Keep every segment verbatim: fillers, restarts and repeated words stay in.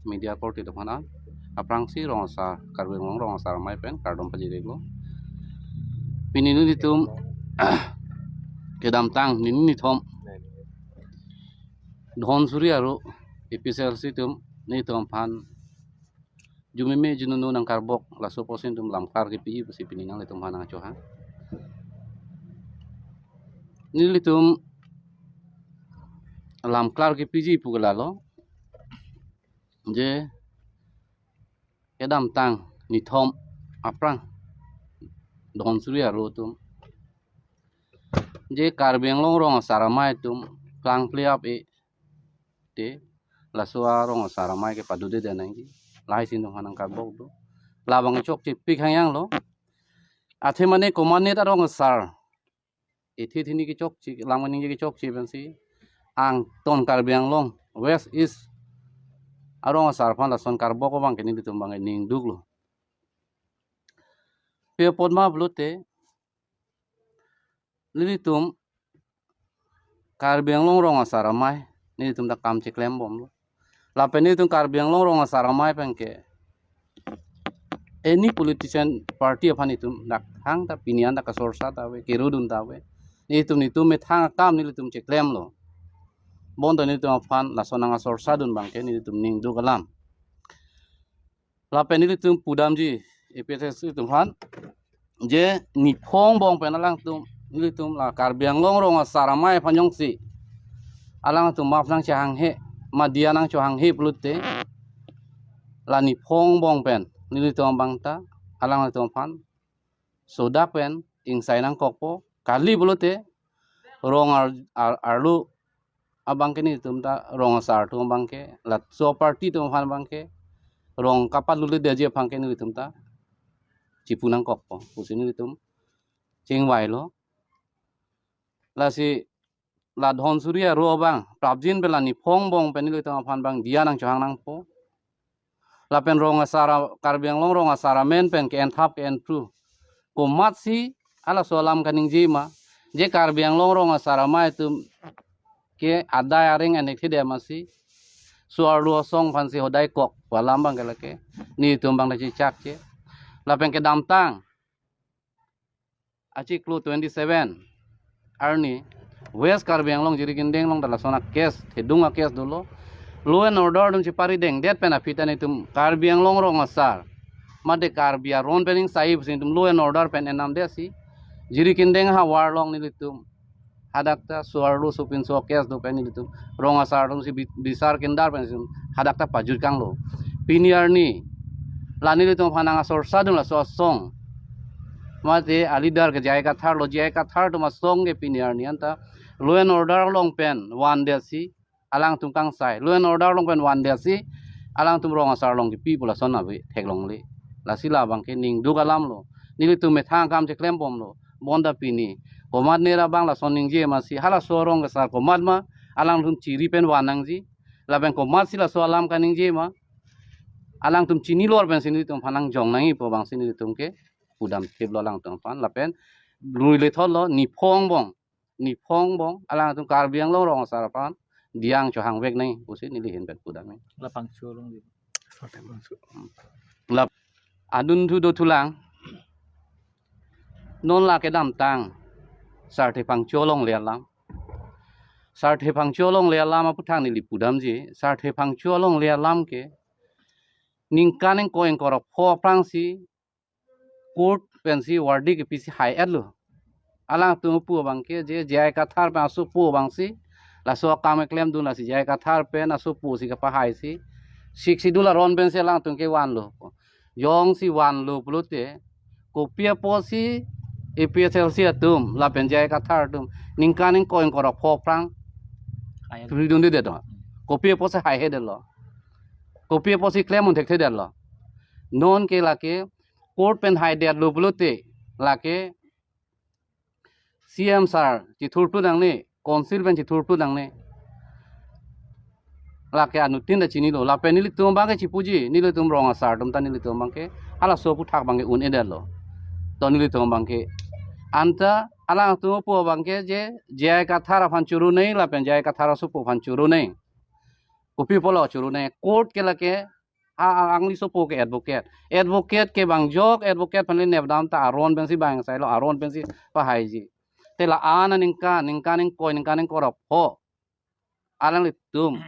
media korte atum aphan aphrangsi rong asar, Karbi Anglong rong asar amei pen kardom pajirlo. Pini nelitum kedamtang nini nithom Dhonsuri aro A P H L C atum nelitum aphan jumeme junono nangkarbok, laso apotsi nelitum lamklar kepiji pusi pini nanglitum aphan nangchohang. Nelitum lamklar kepiji pu ke lalo, je kedamtang nithom aphrang Dhonsuri aro atum je Karbi Anglong rong asar amei atum plangple ap-e te, laso arong asar amei ke padude nangji, lahai si nelitum aphan nangkarbok do. Labang chokchepik hangyang lo. Athe mane komatne ta rong asar, ithi thini kechokche, lam kaningje kechokche pensi angton Karbi Anglong West East arong asar aphan lason karbok abang ke nelitum abang ning duklo. Pi apot ma pulote, nelitum Karbi Anglong rong asar amei nelitum ta kam cheklembomlo. Lapen nelitum Karbi Anglong rong asar amei pen ke any politician party aphan itum dak hang ta pini an ta kasorsa ta ave, kerudun ta ave. Nelitum nelitum methang akam nelitum cheklemlo. Bonta nelitum aphan lason nang asorsa dun abang ke nelitum ning duk alam. Lapen nelitum pudamji A P H L C atum aphan je niphong angbong pen alangtum, nelitum la Karbi Anglong rong asar amei aphan jongsi alangtum map nangchehanghe, ma diya nangchohanghe pulote, la niphong angbong pen nelitum abang ta alangtum aphan sodak pen ingsai nangkokpo. Kali pulote rong ar, ar, arlo abang ke nelitum ta rong asar atum abang ke, laso party atum aphan abang ke, rong kapaluledetji aphan ke nelitum ta chipu nangkokpo pusi nelitum chingvailo. Lasi la Dhonsuri aro abang prapjin pen la niphong angbong pen nelitum aphan abang diya nangchohang nangpo. Lapen rong asar a-, Karbi Anglong rong asar amen pen ke-enthap ke-enpru, komatsi halaso alam kaningje ma, je Karbi Anglong rong asar amei atum ke adai areng enek thide masi, so-arlo asong aphansi hodai kok pu alam abang ke lake nelitum abang ta chechakche. Lapen kedamtang achiklo twenty-seven arni West Karbi Anglong Jirikindeng along ta lason a-case, thedung a-case dolo. Law and order atum chepari dengdet pen aphi ta nelitum Karbi Anglong rong asar mate Karbi aron pen ingsai pusi nelitum law and order pen enamdetsi Jirikindeng havar along nelitum hadak ta so-arlo sopinso a-case do pen nelitum rong asar atumsi bi-, bisar kindar pensi hadak ta pajut kanglo. Pini arni la nelitum aphan nang asorsa dun laso asong mate a-leader ke J I Kathar lo, J I Kathar atum asong ke pini arni anta law and order along pen vandetsi alangtum kangsai, law and order along pen vandetsi alangtum rong asar along kepi pu lason ave theklongle. Lasi labang ke ning duk alam lo. Nelitum methang akam cheklembomlo. Bonta pini komatne ra abang lason ningje masi, halaso rong asar komat ma alangtum chiri pen van nangji. Lapen komatsi laso alam kaningje ma alangtum chinilor pensi nelitum aphan nangjong nangji pu abangsi nelitum ke pudam thiplo alangtum aphan. Lapen lui lethotlo niphong angbong, niphong angbong alangtum Karbi Anglong rong asar aphan diya nangchohangvek nangji pusi neli ahin pen pudam nangji. La Phangcho along di. Lap adun thu dothulang. Non la kedamtang Sarthe Phangcho alongle alam. Sarthe Phangcho alongle alam aphuthak neli pudamji. Sarthe Phangcho alongle alam ke ningkan ingkoi ingkoi ra pho aphrangsi court pensi verdict kepisi hai-etlo. Alangtum apu abang ke je J I Kathar pen asopo abangsi laso akam keklem dun, lasi J I Kathar pen asoposi kapahaisi Sixth Schedule aron pensi alangtum ke vanlo. Jongsi vanlo pulote kopi apotsi A P H L C atum lapen J I Kathar atum ningkan ingkoi ingkoi ra pho aphrang hai-et, ridundedet do? Kopi apotsi haihedetlo? Kopi apotsi klem un thekthedetlo? Non ke lake court pen haidetlo pulote lake C M sir chithurthu nangne, council pen chithurthu nangne. Lake anuttin ta chinilo. Lapen nelitum abang ke chipuji, nelitum rong asar atum ta nelitum abang ke halaso aphuthak abang ke un-edetlo. To nelitum abang ke anta alangtum apu abang ke je J I Kathar aphan choro nangji lapen J I Kathar asopo aphan choro nangji. Kopi pulo churu ne court ke lake, a, a, angli sopo ke advocate. Advocate ke bang jok, advocate aphan le nepdam ta aron pensi bang sailo, aron pensi pahaiji. Te la-an aningkan, ningkan ingkoi, ningkan ingkoi ra pho, alanglitum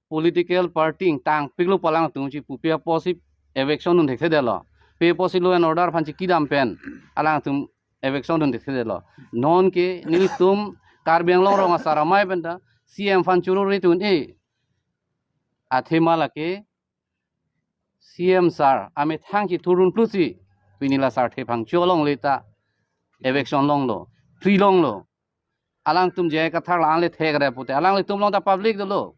political party tangpiklo pu alangtum si pupi apotsi eviction dun thekthedetlo. Pi apotsi law and order aphan chikidam pen alangtum eviction dun thekthedetlo. Non ke nelitum Karbi Anglong rong asar amei pen ta C M aphan churu ri tun e. Athema lake C M sir amethang chithurdun pusi pini la sar thephang cholong le ta eviction longlo, free longlo. Alangtum J I Kathar la-an le thek re pute, alanglitum along ta public dolo.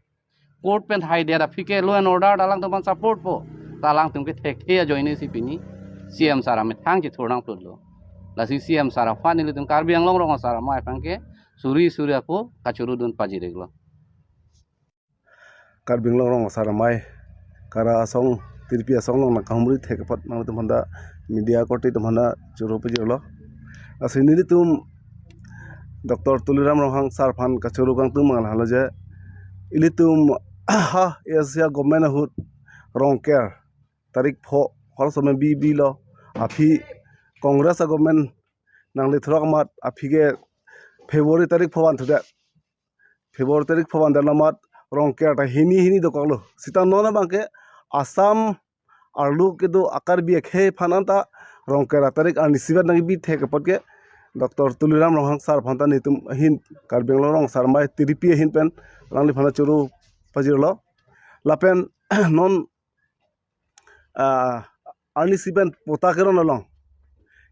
Court pen haidet aphi ke law and order ta alangtum aphan support po. Ta alangtum ke thekthe ajoine si pini C M sir amethang chithur nangplutlo. Lasi C M sir aphan nelitum Karbi Anglong rong asar amei aphan ke suri suri ako kachuru dun pajir-iklo. Karbi Anglong rong asar amei, kara asong, tiripi asong along nangkahumri thek apot nangtum aphan ta media korte atum aphan ta churu pajirlo. Lasi nelitum Doctor Tuliram Ronghang sir aphan kachuru kangtung abang lahelo je, ilitum ha A S D C a government ahut Rongker tarik pho, hor somoi bi bilo, aphi Congress a government nangli throk amat aphi ke February tarik pho van thudet. February tarik pho van dalamat Rongker ta hini hini dokoklo. Sita non abang ke Assam arlo kedo a Karbi akhei aphan anta Rongker tarik arnisi vet nangbi thek apot ke Doctor Tuliram Ronghang sir aphan ta nelitum ahin Karbi Anglong rong asar amei tiripi ahin pen alangliphan ta churu pajirlo. Lapen non, ah, arnisi pen patta keron along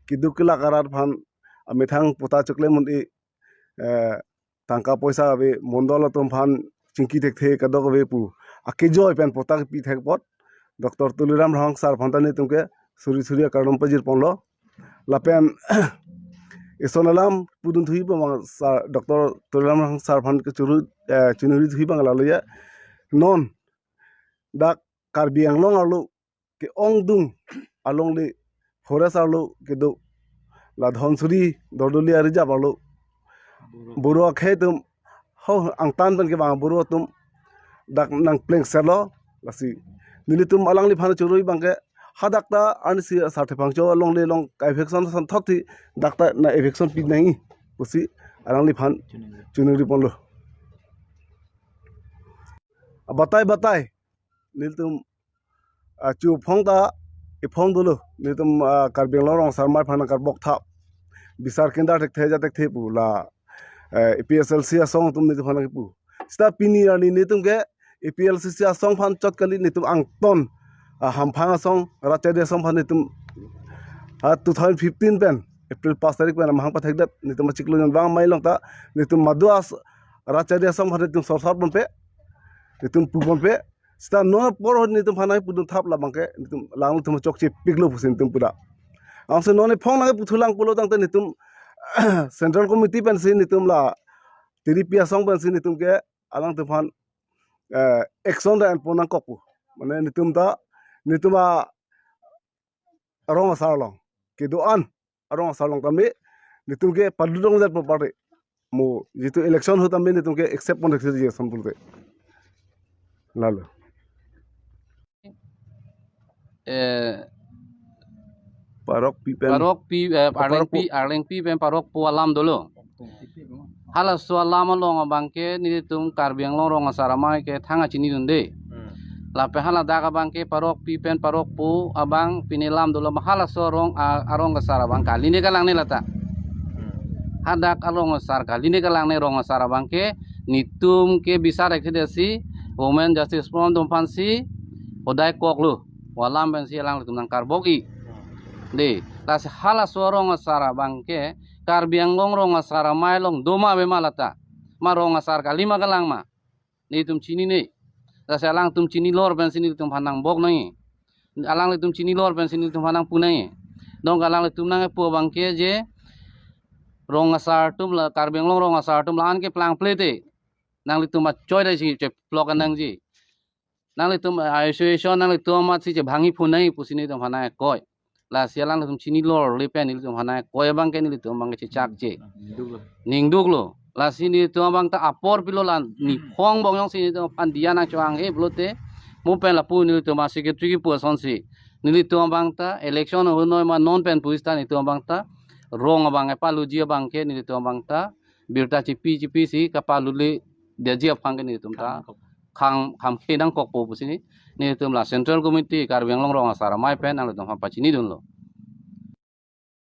keduk kelak arat aphan amethang patta choklem un-e, eh, tangka poisa ave, mondol atum aphan chingki thekthe kadokave pu akejoi pen patta kepi thek apot Doctor Tuliram Ronghang sir aphan ta nelitum ke suri suri akardom pajir ponlo. Lapen ison alam pudun thuji abang sir, Doctor Tuliram Ronghang sir aphan kachuru, eh, chunuri thuji abang lahelo je, non dak Karbi Anglong arlo ke-ongdung alongle forest arlo kedo la Dhansiri Dordoli a-reserve arlo Boro akhei atum ho angtan pen kevang Boro atum dak nangplengsetlo. Lasi nelitum alangliphan churu abang ke hadak ta arnisi sar thephang cho alongle along ka-eviction ason thot thi dak ta nang-eviction pi nangji pusi alangliphan chunuri ponlo. Batai batai nelitum, ah, chu phong ta, iphong dolo. Nelitum, ah, Karbi Anglong rong asar amei aphan nangkarbok thap. Bisar kindar thekthe ajat thekthe pu la, eh, A P H L C asong atum nelitum aphan nangkipu. Sita pini arni nelitum ke A P H L C asong aphan chot kali, nelitum angton, ah, Hamphang asong, Ratchari asong aphan nelitum, ah, two thousand fifteen pen, April pas tarik pen amahang pathekdet, nelitum achiklo jon vang amei along ta, nelitum madu as, Ratchari asong aphan nelitum sorsor ponpe, nelitum pu ponpe, sita non apor nelitum aphan nangpudun thap labang ke, nelitum alanglitum chokchepiklo pusi nelitum pu da. Ansi non iphong nangputhulang pulo tangte nelitum Central Committee pensi nelitum la tiripi asong pensi nelitum ke alangtum aphan, eh, action ta en pon nangkok pu. Mane nelitum ta, nelitum arong asar along kedo-an arong asar along tame nelitum ke padudong det property. Mo jitu election ahut tame nelitum ke accept pon thekji ason pulote. Lalo. Eh, Parokpi pen. Parokpi, eh, Parokpo. Arlengpi, Arlengpi pen Parokpo alam dolo. Halaso alam along abang ke nelitum Karbi Anglong rong asar amei ke thang achinidunde. Hmm. Lapen haladak abang ke Parokpi pen Parokpo abang pini lam dolo, halaso arong a-, arong asar abang kali ne kalang ne lata. Hmm. Hadak arong asar kali ne kalang ne rong asar abang ke nelitum ke bisar thekthe si Women Justice Forum atum aphansi hodai koklo. Pu alam pensi alanglitum nangkarbok-i. De, lasi halaso arong asar abang ke Karbi Anglong rong asar amei along doma ave ma lata. Ma rong asar kali ma kalang ma, nelitum chinine. Lasi alangtum chinilor pensi nelitum aphan nangbok nangji. Alanglitum chinilor pensi nelitum aphan nangpu nangji. Dong alanglitum nangpu abang ke je rong asar atum la, Karbi Anglong rong asar atum la-an ke plangple te nanglitum achoi dai si cheplok nangji. Nanglitum, eh, association nanglitum amatsi chebhangji pu nangji pusi nelitum aphan nangkoi. Lasi alanglitum chinilor le pen nelitum aphan nangkoi abang ke nelitum abang ke chechakche. Ningduklo. Ningduklo. Lasi nelitum abang ta apor pilo, la niphong bong jongsi nelitum aphan diya nangchohang he pulote, mo pen lapu nelitum a-secretary kipu asonsi nelitum abang ta election ahut noi ma non pen pu seta nelitum abang ta rong abang kepalutji abang ke nelitum abang ta birta chipi chipi si kapalutledetji aphan ke nelitum ta khang kham khenang kokpo pusi nelitum la Central Committee Karbi Anglong Rong Asar Amei pen nanglitum aphan pachinidunlo.